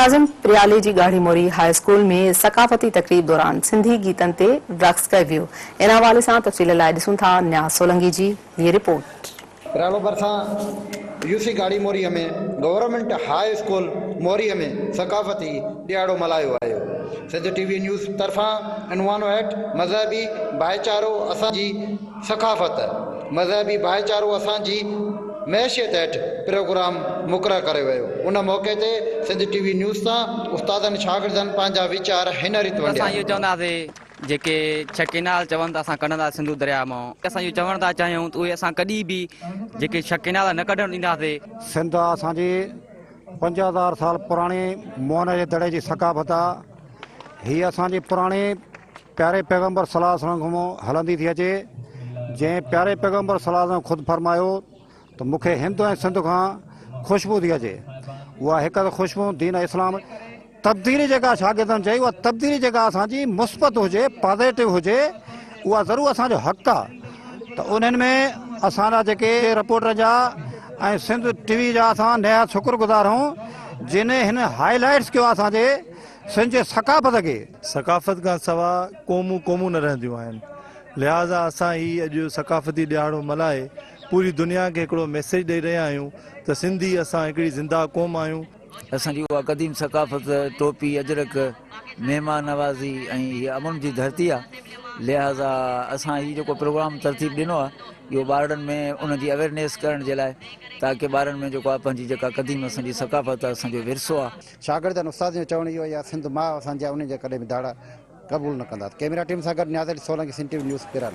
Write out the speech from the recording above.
ناظم پريالي جي ڳاڙهي موري هاء اسڪول ۾ ثقافتي تقريب دوران سنڌي گيتن تي رقص ڪيو ويو. ان حوالي سان تفصيل لاء ڏسون ٿا نياز سولنگي جي هيء رپورٽ. پريالو ڀرسان يو سي ڳاڙهي موري ۾ گورنمينٽ هاء اسڪول موري ۾ ثقافتي ڏهاڙو ملهايو ويو. سنڌ ٽي وي نيوز طرفان عنوان هيٺ مذهبي ڀائيچارو اسان جي ثقافت، مذهبي ڀائيچارو اسان جي معيشت هيٺ پروگرام مقرر ڪريو ويو. ان موقعي تي سنڌ ٽي وي نيوز سان استادن شاگردن پنهنجا ويچار هن ريت ونڊيا. اسان اهو چونداسين جيڪي ڇھ ڪينال چون ته اسان ڪڍنداسين سنڌو درياء مان اسان اهو چوڻ ٿا چاهيون ته اهي اسان ڪڏهن به جيڪي ڇھ ڪينال نه ڪڍڻ ڏينداسين. سنڌ اسان جي 5000 سال پراڻي موهن جي دڙي جي ثقافت آ. هي اسان جي پراڻي پياري پيغمبر صلي الله عليه وسلم کان هلندي ٿي اچي، جنهن پياري پيغمبر صلي الله عليه وسلم خود فرمايو ته مون کي هند ۽ سنڌ کان خوشبو ٿي اچي. اها هڪ ته خوشبو دين اسلام تبديلي جيڪا شاگردن چئي اها تبديلي جيڪا اسان جي مثبت هجي پازيٽو هجي اها ضرور اسان جو حق آ ته انهن ۾ اسان جا جيڪي رپورٽر جا ۽ سنڌ ٽي وي جا اسان نهايت شڪر گذار آهيون جن هن هائي لائيٽس ڪيو اسان جي سنڌ جي ثقافت کي. ثقافت کان سوا قومون قومون نه رهنديون آهن. لهٰذا اسان هي اڄ ثقافتي ڏهاڙو ملهائي پوري دنيا کي هڪڙو ميسيج ڏئي رهيا آهيون ته سنڌي اسان هڪڙي زنده قوم آهيون. اسان جي اها قديم ثقافت، ٽوپي، اجرڪ، مهمان نوازي ۽ هيء امن جي ڌرتي آهي. لهٰذا اسان هي جيڪو پروگرام ترتيب ڏنو آهي اهو ٻارڙن ۾ ان جي اويرنيس ڪرڻ جي لاء تاڪه ٻارن ۾ جيڪو آهي پنهنجي جيڪا قديم اسان جي ثقافت آهي اسان جو ورثو آهي. شاگردن استادن جو چوڻ اهو آهي يا سنڌ ماء اسان جي انهن جا ڪڏهن به ڌاڙا قبول نه ڪنداسين. ڪئميرا ٽيم سان گڏ Niaz Ali Solangi Sindh T V news Piralo.